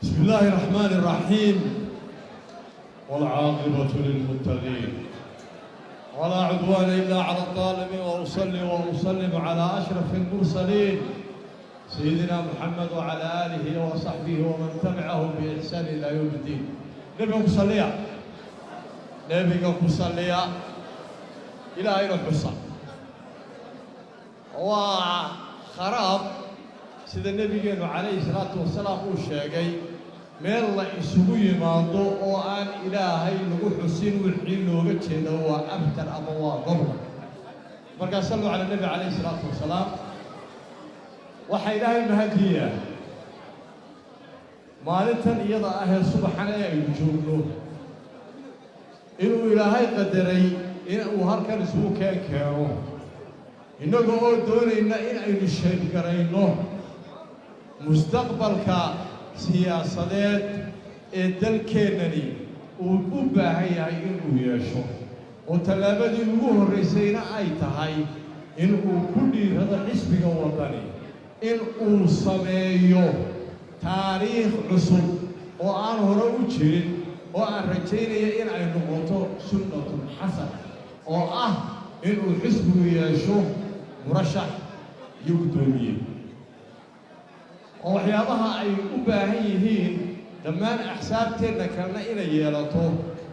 بسم الله الرحمن الرحيم، والعاقبة للمتقين، ولا عدوان إلا على الظالمين، وأصلي وأسلم على أشرف المرسلين، سيدنا محمد وعلى آله وصحبه ومن تبعه بإحسان إلى يوم الدين. Nebiga ku salliya، nebiga ku salliya، Ilaahayna xusa. Waa kharaab sida nebigeennu calayhi salaatu wasalaam uu sheegay, meel la isugu yimaado oo aan Ilaahay lagu xusin, wixii looga jeedo waa abtar ama waa gobla. Markaa salluu cala nebi calayhi salaatu wasalaam. Waxaa Ilaahay mahadiyaa maalintan iyada ahee subaxan ee aynu joogno inuu Ilaahay qadaray in uu halkan isugu keeno, innaga oo doonayna in aynu sheeggarayno mustaqbalka siyaasadeed ee dalkeennani uu u baahan yahay inuu yeesho, oo tallaabadii ugu horraysayna ay tahay in uu ku dhiirado xisbiga Waddani in uu sameeyo taariikh cusub oo aan hore u jirin, oo aan rajaynaya in ay noqoto sunnatun xasana, oo ah inuu xisbigu yeesho murashax iyo guddoomiye, oo waxyaabaha ay u baahan yihiin dhammaan axsaabteenna kalena inay yeelato,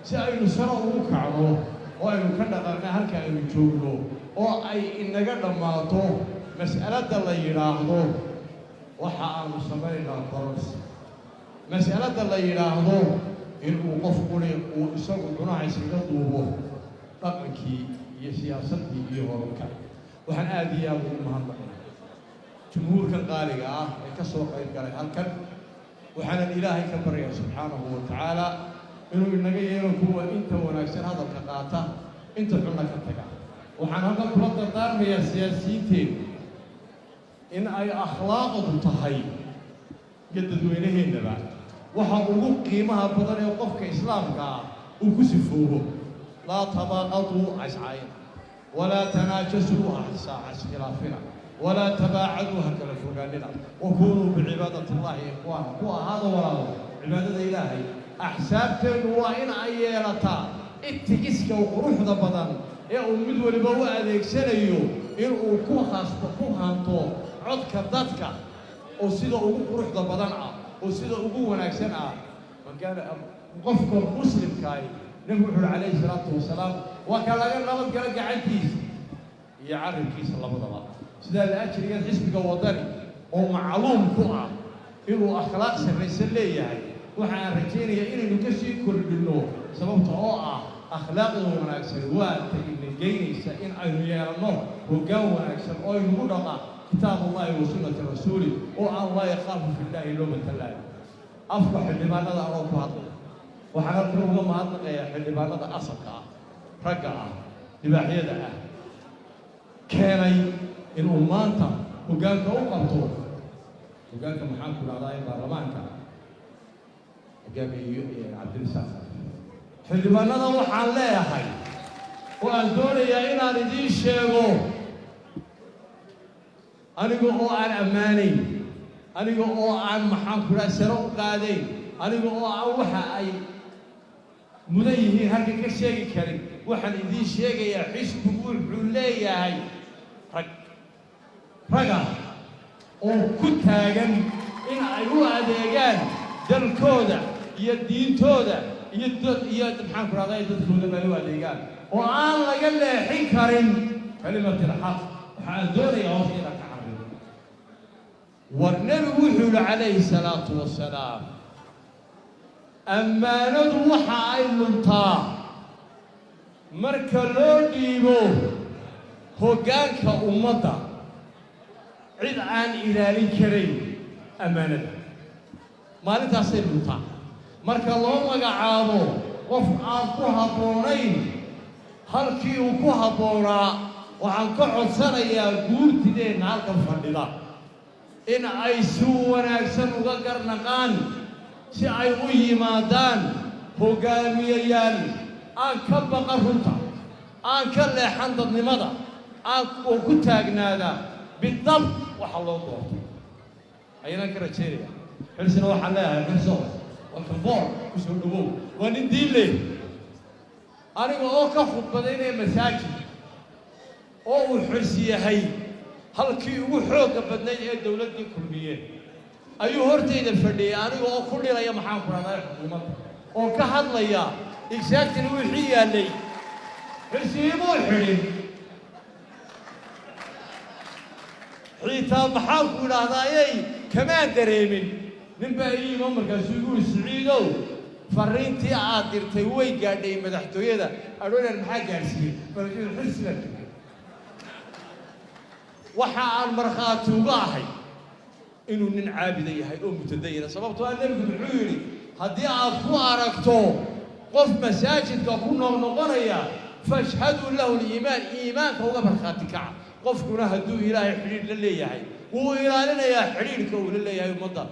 si aynu sare ugu kacno oo aynu ka dhaqanno halka aynu joogno, oo ay inaga dhammaato mas'aladda la yidhaahdo waxa aanu samaynaynaa kororsi, mas'aladda la yidhaahdo inuu qof quri uu isagu cunaha iskaga duubo dhaqankii iyo siyaasaddii iyo horumarka. Waxaan aad iyo aad ugu mahadnaqaya jumhuurkan qaaliga ah ee ka soo qayb galay halkan. Waxaanan Ilaahay ka baryaa subxaanahu wa tacaala inuu inaga yeelo kuwa inta wanaagsan hadalka qaata, inta xunna ka taga. Waxaan halkan kula dardaarmayaa siyaasiyiinteenu in ay akhlaaqdu tahay iyo dadweynaheennaba waxa ugu qiimaha badan ee qofka islaamka ah uu ku sifoobo. Laa tabaaqaduu, cascayn, walaa tanaajasuu, haskhilaafina, walaa tabaacaduu, ha kala fogaanina, wakunuu bicibaadati Illaahi ikhwaana, ku ahaada walaalo cibaadada Ilaahay. Axsaabteennu waa in ay yeelataa ethics-ka quruxda badan ee uu mid waliba u adeegsanayo inuu ku hasbo, ku hanto codka dadka, oo sida ugu quruxda badan ah oo sida ugu wanaagsan ah. Magaala qofka muslimkaahi, Nebigu wuxu uhi calayhi salaatu wasalaam, waa ka laga nabadgalo gacantiisa iyo carrabkiisa labadaba. Sidaa la ajrigeed, xisbiga Waddani oo macluum ku ah inuu akhlaaq sarraysan leeyahay, waxa aan rajaynayaa inaynu ka sii kordhinno, sababta oo ah akhlaaqda wanaagsan waa ta ina geynaysa in aynu yeelanno hoggaan wanaagsan oo aynugu dhaqa kitaab Allahi wa sunnati rasuuli, oo aan laa yakhaafu fillaahi lawmata laa'im. Afka xildhibaanada anoo ku hadlaya, waxaan halkan uga mahadnaqayaa xildhibaanada asalka ah, ragga ah, libaaxyada ah, keenay inuu maanta hoggaanka u qabto, hoggaanka maxaan ku dhahdaa ee baarlamaanka hogaamiyeyo Cabdirisaaq. Xildhibaanada waxaan leeyahay oo aan doonayaa inaan idiin sheego, aniga oo aan ammaanayn, aniga oo aan maxaan ku dhaha sare u qaadayn, aniga oo aan waxa ay mudan yihiin halkan ka sheegi karin, waxaan idiin sheegayaa xisbigu wuxuu leeyahay rag raga oo ku taagan in ay u adeegaan dalkooda iyo diintooda iyo maxaan ku rahday dadkoodaba ay u adeegaan, oo aan laga leexin karin kalimat alxaq. Waxaan doonayaa hoos inaan ka xariiro. War Nebigu wuxuu yihi calayhi salaatu wasalaam, ammaanadu waxa ay luntaa marka loo dhiibo hoggaanka ummadda cid aan ilaalin karayn ammaanada. Maalintaasay luntaa, marka loo magacaabo qof aan ku habboonayn halkii uu ku habboonaa. Waxaan ka codsanayaa guurtideenna halkan fadhida in ay si wanaagsan uga garnaqaan, si ay u yimaadaan hoggaamiyayaal aan ka baqan runta, aan ka leexan dadnimada, aan oo ku taagnaada bidab waxa loo doortay. Ayaan ka rajaynaya. Xirsina waxaan leeyahay, Xirso, welcome board, ku soo dhowow. Waa nin diin leh. Aniga oo ka khudbadaynaya masaajid oo uu Xirsi yahay halkii ugu xoogga badnayd ee dowladdii Kulmiye ayuu hortayda fadhiyey, aniga oo ku dhiraya, maxaan ku dhahdaa, xukuumadda, oo ka hadlaya exactly wixii yaallay. Xirsi imuu xidhin xiitaa, maxaan ku idhaahdayey, kamaan dareemin. Nin baa ii yimo, markaasuu igu yidhi, "Siciidow, farriintii aad dirtay way gaadhay madaxtooyada." Adhonan maxaa gaadhsiiyey? Madaxtooyada Xirsi baa tegey. Waxa aan markhaati uga ahay inuu nin caabida yahay oo mutadayina, sababtoo ah Nebigu muxuu yidhi? Haddii aad ku aragto qof masaajidka ku noqnoqonaya, فاشهدوا له الإيمان, iimaanka uga markhaati kaca. Qofkuna hadduu Ilaahay xidhiidh la leeyahay, wuu ilaalinayaa xidhiidhka uu la leeyahay ummadda.